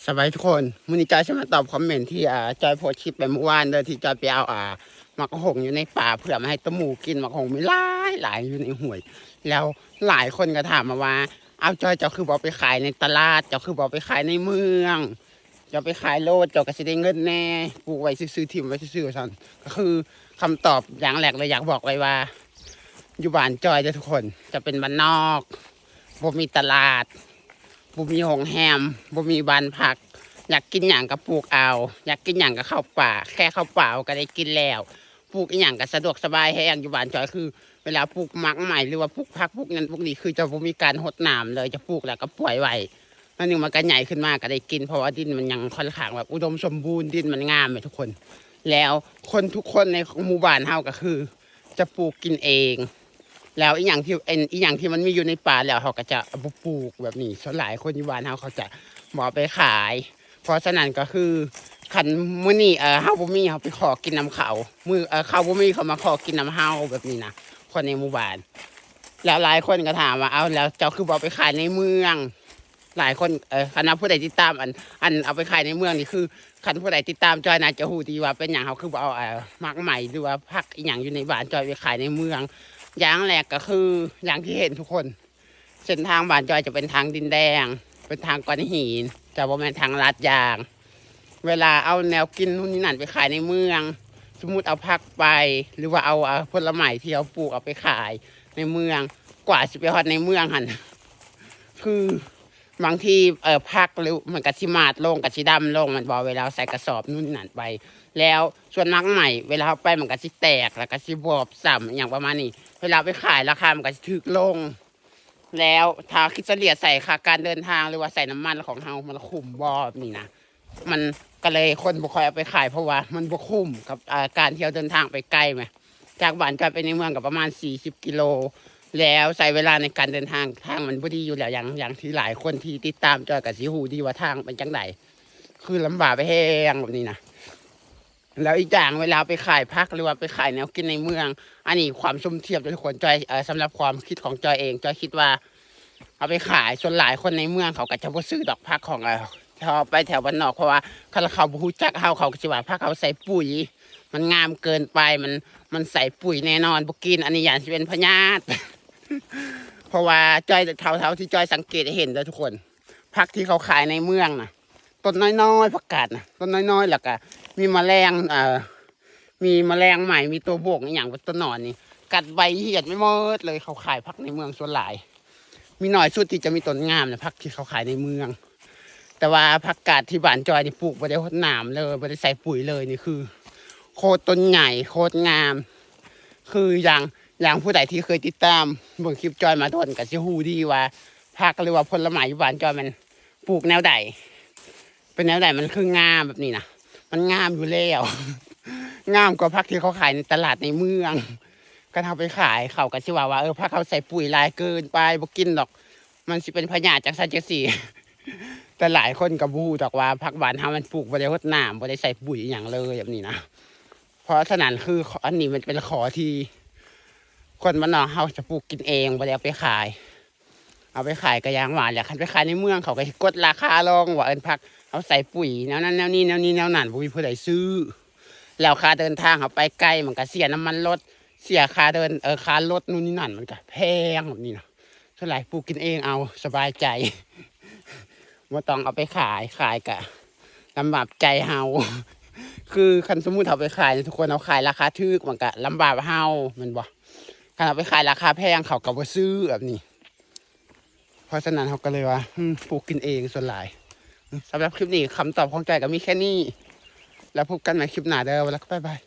ສະບາຍດີທຸກຄົນ, ມື້ນີ້ຈອຍຊິມາຕອບຄອມເມັນທີ່ ອ່າ ຈອຍໂພສຄລິບໄປມື້ວານເດີ ທີ່ຈອຍໄປເອົາ ອ່າ ໝາກຫຸ່ງຢູ່ໃນປ່າເພື່ອມາໃຫ້ຕະໝູກິນ. ໝາກຫຸ່ງມີຫຼາຍໆຢູ່ໃນຫ້ວຍ ແລ້ວຫຼາຍຄົນກໍຖາມມາວ່າ ເອົາ ຈອຍ ເຈົ້າຄືບໍ່ເອົາໄປຂາຍໃນຕະຫຼາດ? ເຈົ້າຄືບໍ່ເອົາໄປຂາຍໃນເມືອງ? ເຈົ້າໄປຂາຍໂລດ ເຈົ້າກໍຊິໄດ້ເງິນແດ່, ປູກໄວ້ຊື່ໆ ຖິ້ມໄວ້ຊື່ໆ ວ່າຊັ້ນ. ກໍຄືຄຳຕອບຢ່າງແລກເລີຍ ຢາກບອກໄວ້ວ່າ ຢູ່ບ້ານຈອຍເດີທຸກຄົນ ຈະເປັນບ້ານນອກ ບໍ່ມີຕະຫຼາດ ບໍ່ມີໂຮງແຮມ ບໍ່ມີບ້ານພັກ. ຢາກກິນຫຍັງກໍປູກເອົາ, ຢາກກິນຫຍັງກໍເຂົ້າປ່າ, ແຄ່ເຂົ້າປ່າເອົາກໍໄດ້ກິນແລ້ວ. ປູກອີ່ຫຍັງກໍສະດວກສະບາຍແຮງ. ຢູ່ບ້ານຈອຍຄືເວລາປູກໝາກໄມ້ ຫຼືວ່າປູກຜັກ ປູກນັ້ນປູກນີ້ ຄືຈະບໍ່ມີການຫົດນ້ຳເລີຍ, ຈະປູກແລ້ວກໍປ່ອຍໄວ້ ໜ້ອຍໜຶ່ງມັນກໍໃຫຍ່ຂຶ້ນມາກໍໄດ້ກິນ ເພາະວ່າດິນມັນຍັງຄ່ອນຂ້າງແບບອຸດົມສົມບູນ ດິນມັນງາມແມ່ນທຸກຄົນ. ແລ້ວຄົນທຸກຄົນໃນໝູ່ບ້ານເຮົາກໍຄືຈະປູກກິນເອງ. ແລ້ວອີ່ຫຍັງທີ່ ເປັນອີ່ຫຍັງທີ່ມັນມີຢູ່ໃນປ່າແລ້ວ ເຮົາກໍຈະບໍ່ປູກແບບນີ້. ສ່ວນຫຼາຍຄົນຢູ່ບ້ານເຮົາ ເຂົາຈະບໍ່ເອົາໄປຂາຍ. ເພາະສະນັ້ນກໍຄື ຄັນມື້ນີ້ ເອີ ເຮົາບໍ່ມີ ເຮົາໄປຂໍກິນນຳເຂົາ, ມື້ ເອີ ເຂົາບໍ່ມີ ເຂົາມາຂໍກິນນຳເຮົາ ແບບນີ້ນະ ຄົນໃນໝູ່ບ້ານ. ແລ້ວຫຼາຍຄົນກໍຖາມວ່າ ເອົາ ແລ້ວເຈົ້າຄືບໍ່ເອົາໄປຂາຍໃນເມືອງ? ຫຼາຍຄົນ ເອີ ຄັນວ່າຜູ້ໃດຕິດຕາມ ອັນ ອັນເອົາໄປຂາຍໃນເມືອງນີ້ ຄື ຄັນຜູ້ໃດຕິດຕາມຈອຍໜ້າຈະຮູ້ດີວ່າເປັນຫຍັງເຮົາຄືບໍ່ເອົາ ເອີ ໝາກໄມ້ ຫຼືວ່າຜັກອີ່ຫຍັງຢູ່ໃນບ້ານຈອຍໄປຂາຍໃນເມືອງ. ຢ່າງແລກກໍຄື ຢ່າງທີ່ເຫັນທຸກຄົນ ເສັ້ນທາງບ້ານຈອຍຈະເປັນທາງດິນແດງ ເປັນທາງກ້ອນຫີນ ຈະບໍ່ແມ່ນທາງລາດຢາງ. ເວລາເອົາແນວກິນນູ່ນນີ້ນັ້ນໄປຂາຍໃນເມືອງ ສົມມຸດເອົາຜັກໄປ ຫຼືວ່າເອົາ ເອົາຜົນລະໄມ້ທີ່ເຮົາປູກເອົາໄປຂາຍໃນເມືອງ ກວ່າຊິໄປຮອດໃນເມືອງຫັ້ນ ຄືບາງທີ ເອີ ຜັກ ຫຼື ມັນກໍຊິໝາດລົງ ກໍຊິດຳລົງ ແມ່ນບໍ່? ເວລາເຮົາໃສ່ກະສອບນູ່ນນີ້ນັ້ນໄປ. ແລ້ວສ່ວນໝາກໄມ້ ເວລາເຮົາໄປມັນກໍຊິແຕກ ແລ້ວກໍຊິບວບຊ້ຳ ອີ່ຫຍັງປະມານນີ້. ເວລາເອົາໄປຂາຍລາຄາມັນກໍຊິຖືກລົງ. ແລ້ວຖ້າຄິດສະເລ່ຍໃສ່ຄ່າການເດີນທາງ ຫຼືວ່າໃສ່ນ້ຳມັນຂອງເຮົາ ມັນຄຸ້ມບໍ່ ແບບນີ້ນະ? ມັນກໍເລີຍຄົນບໍ່ຄ່ອຍເອົາໄປຂາຍ ເພາະວ່າມັນບໍ່ຄຸ້ມກັບ ເອີ ການທີ່ເຮົາເດີນທາງໄປໄກແໝ. ຈາກບ້ານຈອຍໄປໃນເມືອງກໍປະມານສີ່ສິບກິໂລ ແລ້ວໃຊ້ເວລາໃນການເດີນທາງ ທາງມັນບໍ່ດີຢູ່ແລ້ວ. ຢ່າງ ຢ່າງທີ່ຫຼາຍຄົນທີ່ຕິດຕາມຈອຍກໍຊິຮູ້ດີວ່າທາງເປັນຈັ່ງໃດ ຄືລຳບາກແຮງແບບນີ້ນະ. ແລ້ວອີກຢ່າງ ເວລາເຮົາໄປຂາຍຜັກ ຫຼືວ່າໄປຂາຍແນວກິນໃນເມືອງ ອັນນີ້ຄວາມສົມທຽບເດີທຸກຄົນ. ຈອຍ ເອີ ສຳລັບຄວາມຄິດຂອງຈອຍເອງ ຈອຍຄິດວ່າເອົາໄປຂາຍ ສ່ວນຫຼາຍຄົນໃນເມືອງເຂົາກໍຈະບໍ່ຊື້ດອກ ຜັກຂອງ ເອີ ແຖວ ໄປແຖວບ້ານນອກ ເພາະວ່າຄັນເຂົາບໍ່ຮູ້ຈັກເຮົາ ເຂົາກໍຊິວ່າຜັກເຮົາໃສ່ປຸ໋ຍ ມັນງາມເກີນໄປ ມັນ ມັນໃສ່ປຸ໋ຍແນ່ນອນ ບໍ່ກິນ ອັນນີ້ຢ້ານຊິເປັນພະຍາດ. ເພາະວ່າຈອຍ ເທົ່າ ເທົ່າທີ່ຈອຍສັງເກດເຫັນເດີທຸກຄົນ ຜັກທີ່ເຂົາຂາຍໃນເມືອງນະ ຕົ້ນນ້ອຍໆ ຜັກກາດນະ ຕົ້ນນ້ອຍໆ ແລ້ວກະມີມະແລງ ເອີ ມີມະແລງໄໝ້ ມີຕົວບົ້ງອີ່ຫຍັງ ຕົວໜອນນີ້ ກັດໃບຮຽນໄປໝົດເລີຍ. ເຂົາຂາຍຜັກໃນເມືອງສ່ວນຫຼາຍ ມີໜ້ອຍສຸດທີ່ຈະມີຕົ້ນງາມນະ ຜັກທີ່ເຂົາຂາຍໃນເມືອງ. ແຕ່ວ່າຜັກກາດທີ່ບ້ານຈອຍນີ້ ປູກບໍ່ໄດ້ຫົດນ້ຳເລີຍ ບໍ່ໄດ້ໃສ່ປຸ໋ຍເລີຍ ນີ້ຄືໂຄດຕົ້ນໃຫຍ່ ໂຄດງາມ. ຄືຢ່າງ ຢ່າງຜູ້ໃດທີ່ເຄີຍຕິດຕາມເບິ່ງຄລິບຈອຍມາດົນ ກໍຊິຮູ້ດີວ່າຜັກ ຫຼືວ່າຜົນລະໄມ້ຢູ່ບ້ານຈອຍມັນ ປູກແນວໃດ ເປັນແນວໃດ ມັນຄືງາມແບບນີ້ນະ. ມັນງາມຢູ່ແລ້ວ ງາມກວ່າຜັກທີ່ເຂົາຂາຍໃນຕະຫຼາດໃນເມືອງ. ຄັນເຮົາໄປຂາຍ ເຂົາກໍຊິວ່າວ່າ ເອີ ຜັກເຮົາໃສ່ປຸ໋ຍຫຼາຍເກີນໄປ ບໍ່ກິນດອກ ມັນຊິເປັນພະຍາດ ຈັ່ງຊັ້ນຈັ່ງຊີ້. ແຕ່ຫຼາຍຄົນກໍບໍ່ຮູ້ດອກວ່າ ຜັກບ້ານເຮົາມັນປູກບໍ່ໄດ້ຫົດນ້ຳ ບໍ່ໄດ້ໃສ່ປຸ໋ຍອີ່ຫຍັງເລີຍ ແບບນີ້ນະ. ເພາະສະນັ້ນ ຄື ອັນນີ້ມັນເປັນຂໍ້ທີ່ຄົນບ້ານນອກເຮົາຈະປູກກິນເອງ ບໍ່ໄດ້ເອົາໄປຂາຍ. ເອົາໄປຂາຍກໍຢ່າງວ່າແຫຼະ ຄັນໄປຂາຍໃນເມືອງ ເຂົາກໍຊິກົດລາຄາລົງ ວ່າເອີ້ນ ຜັກເຮົາໃສ່ປຸ໋ຍແນວນັ້ນແນວນີ້ ແນວນີ້ແນວນັ້ນ ບໍ່ມີຜູ້ໃດຊື້. ແລ້ວຄ່າເດີນທາງເຮົາໄປໄກ ມັນກໍເສຍນ້ຳມັນລົດ ເສຍຄ່າເດີນ ເອີ ຄ່າລົດ ນູ່ນນີ້ນັ້ນ ມັນກໍແພງແບບນີ້ນະ. ສ່ວນຫຼາຍປູກກິນເອງເອົາ ສະບາຍໃຈ ບໍ່ຕ້ອງເອົາໄປຂາຍ ຂາຍກະລຳບາກໃຈເຮົາ. ຄືຄັນສົມມຸດເຮົາໄປຂາຍ ທຸກຄົນ ເຮົາຂາຍລາຄາຖືກ ມັນກະລຳບາກເຮົາ ແມ່ນບໍ່? ຄັນເຮົາໄປຂາຍລາຄາແພງ ເຂົາກໍບໍ່ຊື້ແບບນີ້. ເພາະສະນັ້ນ ເຮົາກໍເລີຍວ່າ ອືມ ປູກກິນເອງສ່ວນຫຼາຍ. ອືມ ສຳລັບຄລິບນີ້ ຄຳຕອບຂອງຈອຍກໍມີແຄ່ນີ້ ແລ້ວພົບກັນໃໝ່ຄລິບໜ້າເດີ ແລ້ວກໍບາຍບາຍ.